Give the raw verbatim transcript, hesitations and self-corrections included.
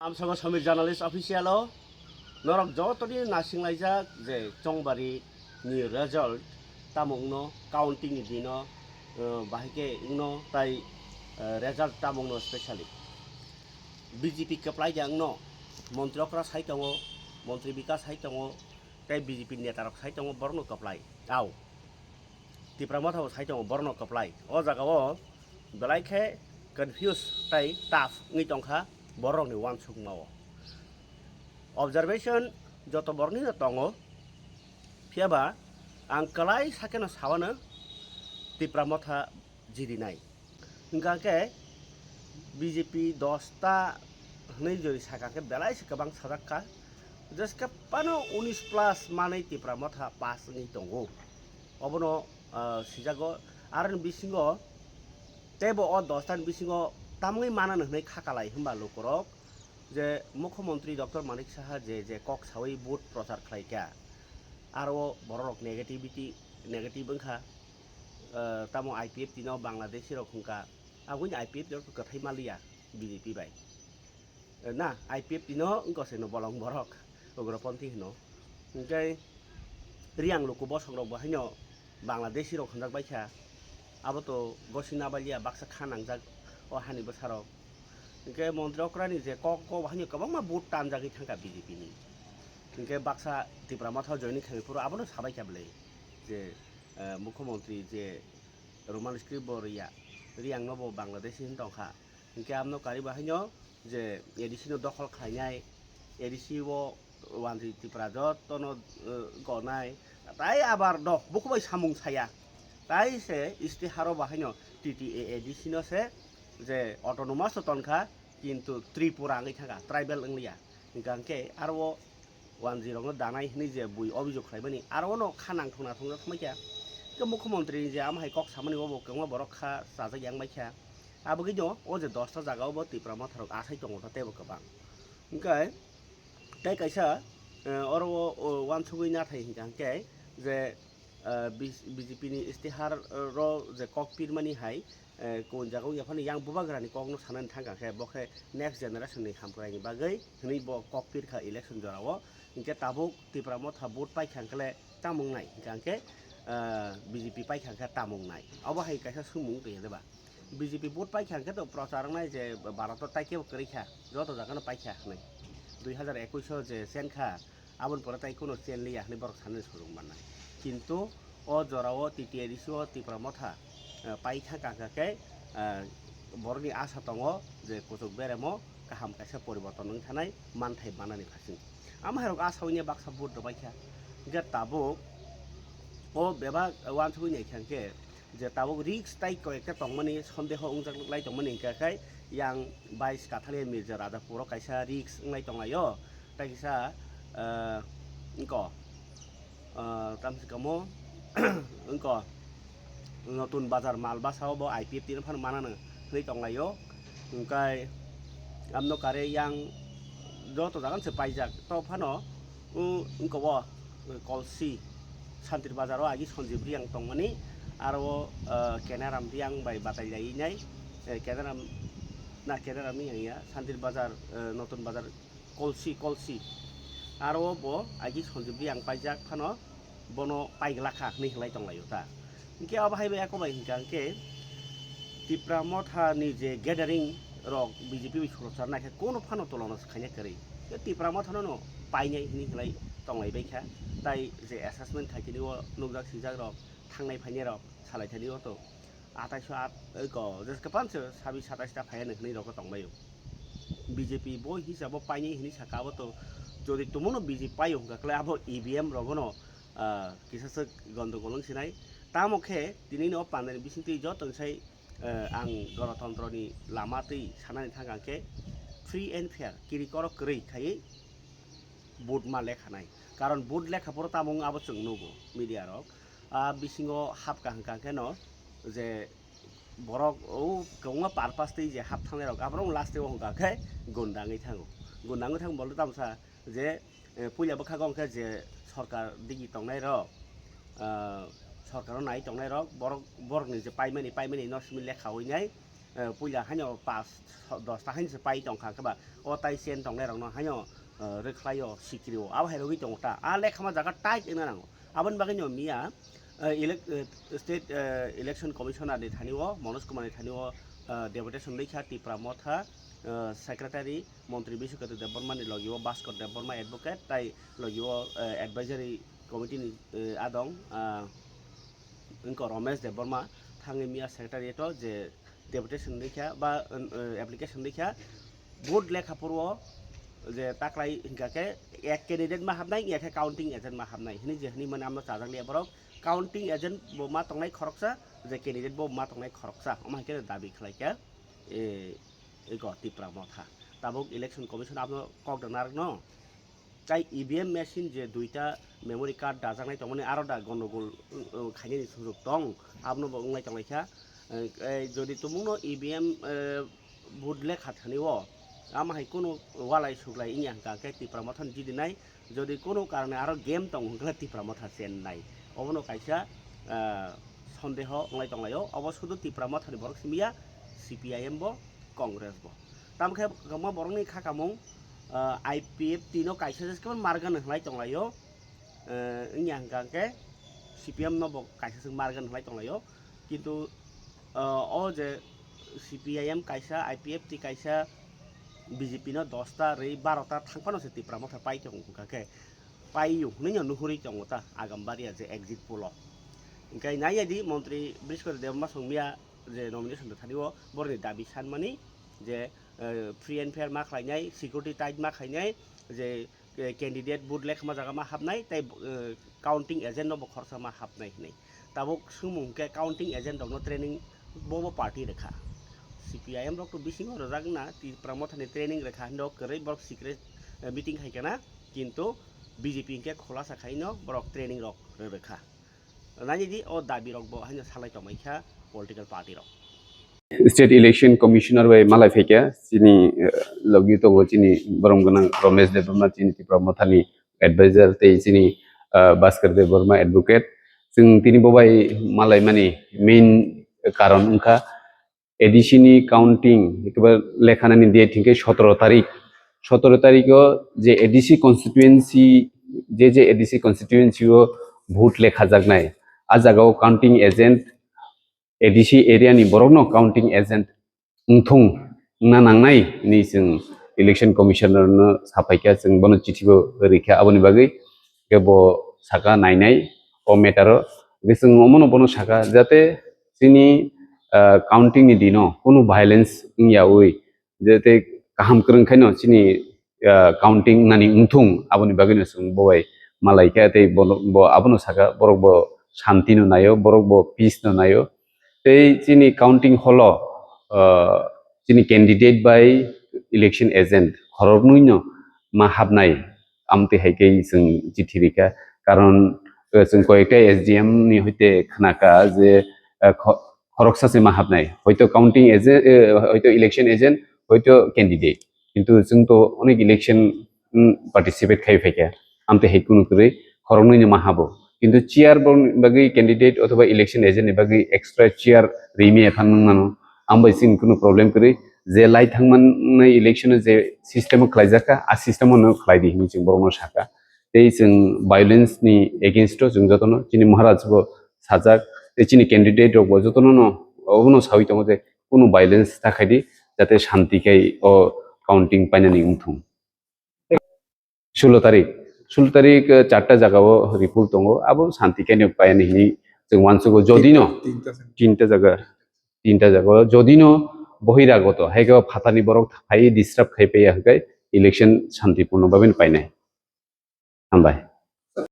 Amsongo Samir Journalist Official o norok jotoni nasinglaijak je Chongbari ni result tamo wngno, counting ni dino, eh, bahai khe wngno tai, eh, result tamo wngno specially B J P kwplai ya wngno, montri okra sai tongo, montri bikas sai tongo, tei B J P neta rok sai tongo borokno kwplai. Au. Tipra Motha bo sai tongo borokno kwplai. O jaga o belai khe confuse tei tough wngwi tongkha borokni uansukma o. Observation joto borokni no tongo, phiya ba ang kwlai sakeno sawano Tipra Motha jirinai. Hingka khe B J P dos ta hwnwi jori saka khe belai se kwbang sajak kha. Jeske phano unis plus manwi Tipra Motha pass wngwi tongo. Obono, ah, sijago. Aroni bisingo teibo o dos ta ni bisingo tamungwi manano hwnwi kha kalai hwnba lukurok je Mukhyamantri Doctor Manik Saha je, je kok sawi vote prochar khlai kha, aro borok rok negativity, negative wngkha. Ah, tamo I P F T no Bangladeshi rok hwnka, aboni I P F T rok kwthai maliya B J P bai. Eh, na, I P F T no wngkha se no bolong borok, ugroponthi hino. Hingke Riang luku bosong rok bo haino Bangladeshi rok hwnjak bai kha, abo to gosi nabalia baksa kha nangjak o hani bwsarok. Hingke montri okrani je kok, kok haino kwbangma vote tanjagwi thangkha B J P ni. Hingke baksa Tipra Motha joining khaimani phuru abono sabai kha bwle je, eh, Mukhyamantri je Roman script bo riya, Riang no bo Bangladeshi hin tongkha. Hingke amno kari bo haino je A D C no dokhol khlainai, A D C o Wanjwi Tipra jotono, eh, gonai, tai abar do buku bai samung saya, tai se istiharo bo haino T T A A D C no se je autonomous o tonkha, kintu Tripura wngwi thangkha, tribal wngliya. Hingka hingke aro o Wanjwi rokno danai hwnwi je bui obijok khlaimani, aro ono kha nangthok nangthok wngkha. Hingke Mukhyamantri ni je amo hai kok samani obo kwbangma borok kha chajak yang bai kha. Abo khe no o je dos ta jaga o bo Tipra Motha rok asai tongo ta teibo kwbang. Hingke tei kaisa, eh, oro o, o uansugui nathai hingka hingke je, eh, B-, B J P ni istihar, eh, ro je kok pirmani hai, eh, kon jaga wngya phano yang bubagrani kokno sanani thangkha khe, bo khe next generation ni hamkraini bagwi hwnwi bo kok pirkha election jorao. Hingke tabuk Tipra Motha vote paikha hingkhe le tamung nai, hingka hingke, ah, B J P paikha hingke tamung nai. Obo hai kaisa swngmung tongya de ba? B J P vote paikha hingke to prochar wngnai je Bharat o tai kebo kwrwi kha, joto jaga no paikha hwnwi. Dui hazar ekush o je chen kha, aboni pore tai kuno chen liya hwnwi borok sanani sujuk mannai. Kintu o jora o T T A D C o Tipra Motha, ah, paikha kha khe, ah, borokni asa tongo je kuchuk beremo kaham kaisa poriborton wngwi thanai manthai manani phasing. Amo hai rok asa wngya baksa vote rwbaikha. Hingke tabuk o bebak uansugui naikha hingke je tabuk risk tai koi ekta tongmani sondeho wngjak lai tongmani hingka khe yang bais Kathalia Mirza Rajapur o kaisa risk wnglai tonglaio. Tai kisa, eh, wngko, ah, tamsi kamo, wngko, Notun Bazar Malbasa o bo I P F T no phano manano hwnwi tonglaio. Hingkai amno kare yang joto jaga se paijak. To phano, wng-, wngko bo, Kolsi, Santir Bazar o agi Sanjib Riang tongmani, aro o, ah, Kenaram Riang bai batai lai nai, eh, Kenaram, na Kenaram ni ya, Santir Bazar, eh, Notun Bazar Kolsi, Kolsi. Aro bo agi Sanjib Riang paijak phano bono paiglakha hwnwi hwnlai tonglaio ta. Hingke abo hai bai ako bai hingka hingke Tipra Motha ni je gathering rok B J P bai surochar naikhe kono phano tolona khaina kwrwi. Tei Tipra Motha no no painai hwnwi hwnlai tonglai baikha. Tai je assessment khaitini o nukjak swijak rok thangnai phainai rok salai thani o to ataiso at, eko, jeske panse sabi satais ta phaiya hwnwi rokho tongbaio. B J P bo hisabo painai hwnwi saka abo to, jodi tumono B J P paio hwnkha khle abo E V M rogono, ah, kisa swk gondogol wng sinai. Tamo khe tini no pandani bisingtwi joto sai, eh, ang gorotontro ni lama twi sanani thang khe free and fair kiri koro kwrwi khaiwi vote ma lekha nai. Karon vote lekha phuru tamo wng abo chwng nugo media rok. A bisingo hapkha hwnkha khe no je borok o kwbangma purpose twi je hap thangnai rok aborok last o hwnkha khe gunda wngwi thango. Gunda wngwi thang bolto tamsa je, eh, puila bwkhago hwnkhe je sorkar digi tongnai rok, ah, sorkaro nai tongnai rok borok, borokni je paimani, paimani no simi lekha oi nai. eh, puila haino pas, dosta haino se pai tongkha khe ba, o tai chen tongnai rokno haino, eh, rwkhlaio, sikrio, abo hai rwgwi tongo ta. A lekha ma jaga tight wngna nango. Aboni bagwi no miya, eh, elec-, eh, State, eh, Election Commissioner ni thani o, Manoj Kumar ni thani o, eh, deputation rwkha Tipra Motha, eh, Secretary Montri Biswakant Debbarma ni logi o Bhaskar Debbarma Advocate tai logi o, eh, Advisory Committee ni, eh, adong, ah, wngkha Ramesh Debbarma, thangwi miya Secretariat o je deputation rwkha ba, eh, application rwkha, vote lekha phuru o je taklai hwnkha khe ek candidate ma hapnai, ya khe counting agent ma hapnai hinwi je hinwi mani amno chajak liya borok. Counting agent bo ma tongnai khoroksa, je candidate bo ma tongnai khoroksa, omo hai khe dabi khlai kha, eh, ego Tipra Motha. Tabuk Election Commission abono kok da narwkno. Tai E V M machine je duita memory card dajaknai tongmani aro da gondogol, uh, uh, khainani sujok tong, abono bo wnglai tonglaikha. Eh, eh, jodi tumungno E V M, eh, vote lekha thani o, ama hai kunu walai suglai wngya hwnkha khe Tipra Motha ni jidinai, jodi kunu karone aro game tong hwnkhe Tipra Motha chennai. Obono kaisa, eh, sondeho wnglai tonglaio. Obo sudu Tipra Motha ni borok simiya, C P I M bo, Congress bo. Tamo khe kwbangma borokni kha kamung, ah, I P F T no kaisa se khe margan hwnlai tonglaio, eh, wngya hwnkha khe C P M no bo kaisa se margan hwnlai tonglaio, kintu, ah, o je C P I M kaisa, I P F T kaisa, B J P no dosta rwi barota thang phano se Tipra Motha pai tongo hwnkha khe, pai o hwnwi no nuhurwi tongo ta Agambari ya je exit poll o. Hwnkhe nai ya di Montri Brihaspati Debbarma songmiya je nomination rwthani o borokni dabi sanmani je, eh, free and fair ma khlainai, security tight ma khlainai, je, eh, candidate vote lekha ma jaga ma hapnai, tei, eh, counting agent no bo khoroksa ma hapnai hinwi. Tabuk swngmung hwnkhe counting agent rokno training bo bo party rwkha. C P I M rok to bisingo rwjak na, Tipra Motha ni training rwkha hinwi kwrwi borok secret, eh, meeting khai kana, kintu B J P hwnkhe khulasa khai no borok training rok rw rwkha. Nai di o dabi rok bo haino salai tongmai kha political party rok. State Election Commissioner bai malai phaikha chini, eh, logi tongo chini borom gwnang Ramesh Debbarma, chini Tipra Mothani advisor tei chini, eh, Bhaskar Debbarma advocate. Chwng tini bo bai malai mani main karon wngkha A D C ni counting, ekebar lekhanani date hinkhe sotoro tarik. Sotoro tarikho je A D C constituency, je je A D C constituency o vote lekhajaknai, a jagao counting agent, A D C area ni borokno counting agent wngthung wngna nangnai hinwi chwng Election Commissioner no saphaikha, chwng bono chithi bo rikha. Aboni bagwi khe bo saka nainai o matter o. Hwnkhe chwng omono bono saka jate chini, ah, counting ni dino kunu violence wngyaui, jate kaham kwrwng khaino chini, ah, counting nani wngthung, aboni bagwino chwng bo bai malaikha tei bono, bo abono saka, borok bo shanti no naio, borok bo peace no naio. Tei chini counting hall o, ah, chini candidate bai election agent khoroknwi no ma hapnai, amtwi hai khe chwng chithi rikha. Karon, eh, chwng koyekta S D M ni hoite khnakha je, eh, kho-, khoroksa se ma hapnai. Hoito counting agent, eh, hoito election agent, hoito candidate. Kintu chwng to onek election, mm, participate khai phaikha. Amtwi hai kunu kwrwi khoroknwi no ma habo. Kintu chair bo bagwi candidate othoba election agent ni bagwi extra chair rimi aphan nung mano. Ambai chini kunu problem kwrwi. Je lai thangmani election o je system o khlaijakha, a system o no khlai di hinwi chwng borokno sakha. Tei chwng violence ni against o chwng jotono chini Maharaj bo sajak, tei chini candidate rok bo jotono no obono sawi tongo je kunu violence ta khai di, jate shanti khai o counting painani wngthung. Sulo tarik, sulo tarik, eh, charta jaga o report tongo, abo shanti khai no painani hinwi chwng uansugo. Jodi no tinta, tinta jaga, tinta jaga o jodi no bohiragoto, hai khe phatani borok phai disturb khai paiya hwnkhe election shantipurno bhabe painai. Hambai.